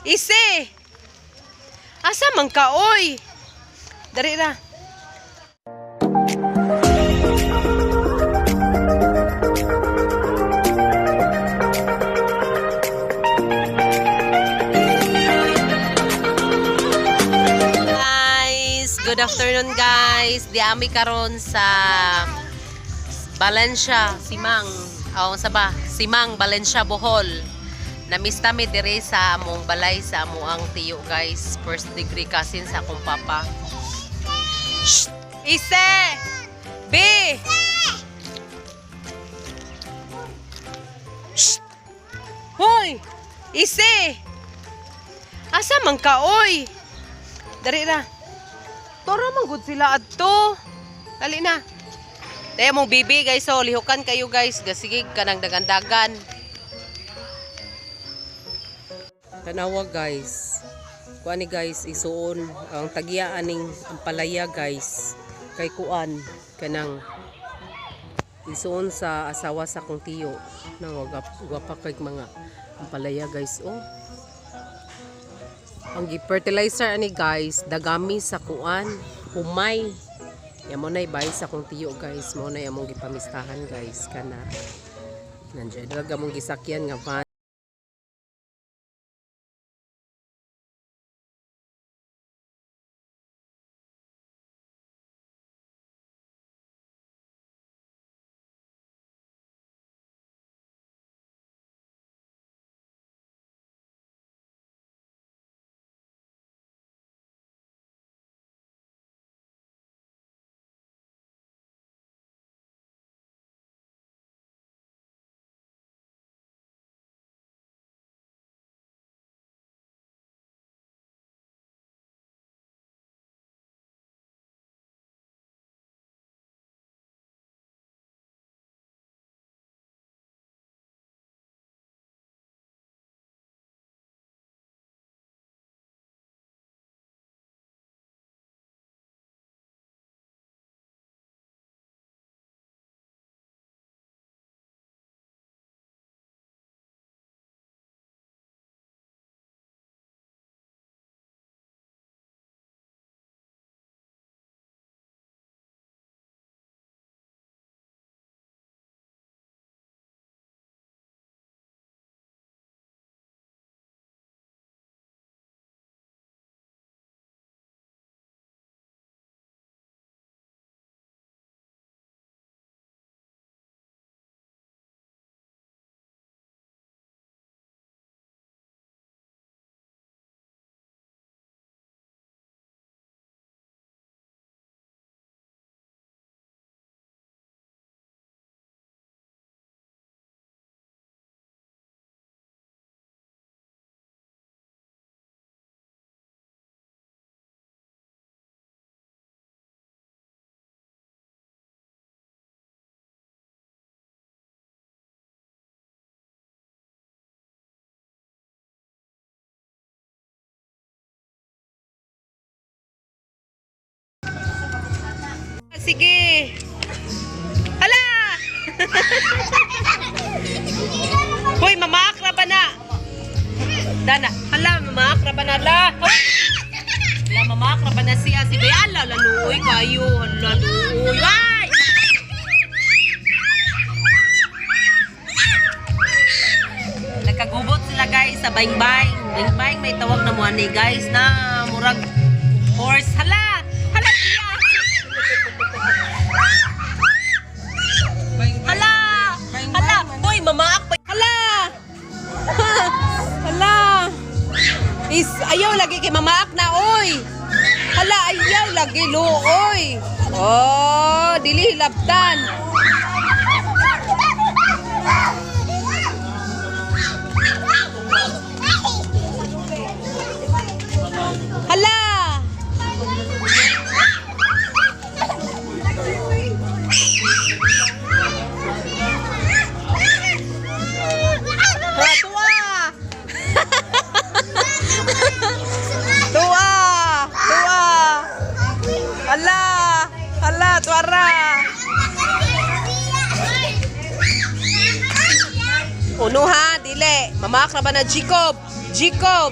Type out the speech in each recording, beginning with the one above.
Ise! Asa man ka, oy? Dari ra. Guys, good afternoon, guys. Di ami karon sa Valencia, Simang. Oh, sa ba? Simang, Valencia, Bohol. Namiss mi dire sa among balay sa amuang tiyo, guys. First degree cousin sa akong papa. Shh! Ise! B! Shh! Hoy! Ise! Asa man ka, oy? Dari ra. Toro man gud sila adto. Dali na. Daya mong bibi, guys, so lihukan kayo, guys, gasigig kanang dagandagan. Tanawa, guys. Kuan ni, guys, isuon ang tagya aning ampalaya, guys. Kay kuan kanang isuon sa asawa sa kong tiyo nang gwapa kay mga ampalaya, guys, oh. Ang gi-fertilizer ani, guys, dagami sa kuan, humay. Ya mo na ibay sa akong tiyo, guys, mo na among gipamistahan, guys, kana. Nandiyan ra among gisakyan nga van. Sige. Hala! Hoy, mamaakra ba na? Dana, hala, mamaakra ba na la? Hoy! Hala, mamaakra ba na siya? Si Bea, ala, laluoy kayo. Hala, luoy. Ay! Nagkagubot sila, guys, sa baing-baing. Baing-baing may tawag na mo ani, guys, na murag horse. Hala! Hala siya! Hala! Hala! Hoy, mamaak pa. Hala! Hala! Is ayaw lagi kay mamaak na oy. Hala, ayaw lagi luoy. Oh, dili hilabtan. Hala! Tuwa! Tuwa! Tuwa! Hala! Hala, tuwara! Uno ha, dili. Mamakra ba na Jacob? Jacob.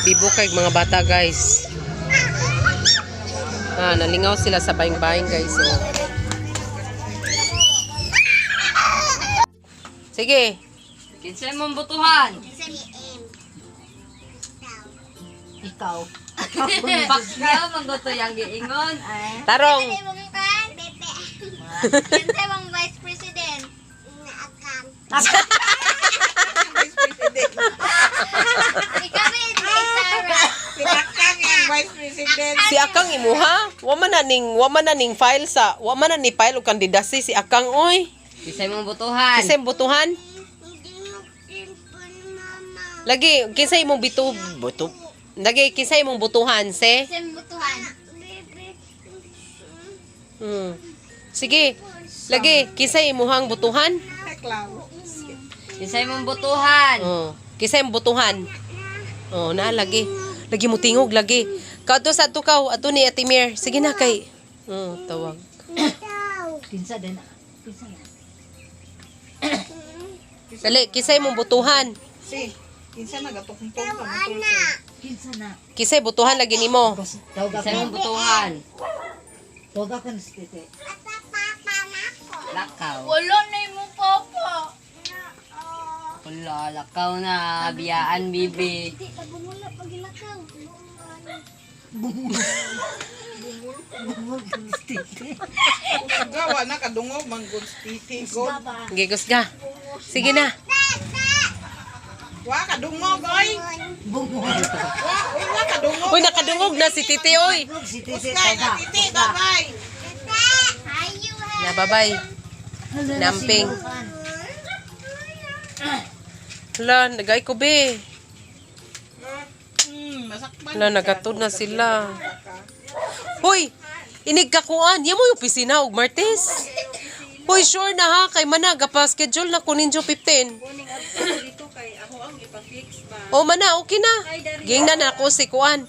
Bibo kay mga bata, guys. Ah, nalingaw sila sa baing-baing, guys. Oh. Sige. Kinsay mong butuhan? Ikaw. Pacquiao man gusto yang giingon. Tarong. Kinsa mong vice president? Akang. Ikaw ba yung Sarah? Pinakang ang Vice President. Si Akang imuha. Wa man na ning file sa wa man na ni file og kandidacy si Akang oy. Kinsay mong butuhan? Kinsay imong butuhan? Lagi kinsay imong bitu butu. Lagi kinsay imong butuhan se? Kinsa mong butuhan? Sige. Lagi kinsay imuhang butuhan? Reklamo. Kinsay mong butuhan? Oh, kinsay imong butuhan? Oh, na lagi. Lagi mo tingog lagi. Kadto sa ato kaw, ato ni Atimir. Sige na kay. Oh, tawag. Kinsa din ah. Kinsa na. Dali, kinsay imong butuhan? Si, kinsa nagatukong sa motor si. Kinsa na. Kinsay butuhan lagi nimo? Tawag Kinsay ka. mong butuhan? Tawag ka ni Tete. Lakaw. Wala na yung papa. Wala, lakaw na. Biyaan, bibi. Di, pabumula pag ilakaw. Bungol ka ni Tete. Gawa na kadungog manggod titi god. Gigos ka. Sige na. Wa kadungog oy. Bungol. Wa, uy, wa kadungog. Uy, nakadungog na si Titi, oy. Bungol si Tete. Usgay na Taga. titi, bye-bye. Ayo ha. Na, bye-bye. Hala na Namping. si Lukan. Hala, nagay ko be. Masakpan. Hala, nagatod na sila. Hoy, inig ka kuan. Yan mo yung opisina og Martes. Hoy, sure na ha. Kay mana, gapa-schedule na ko ninyo 15. O mana, okay na. Gingnan na ako si kuan.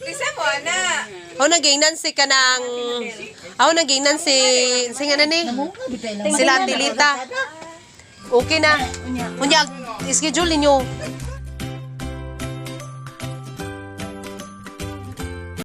Ako na gingnan si kanang... Ako na gingnan si... Si nga na ni? Namunga, bitay lang. Sila Tilita. Okay na. Unya, schedule ninyo.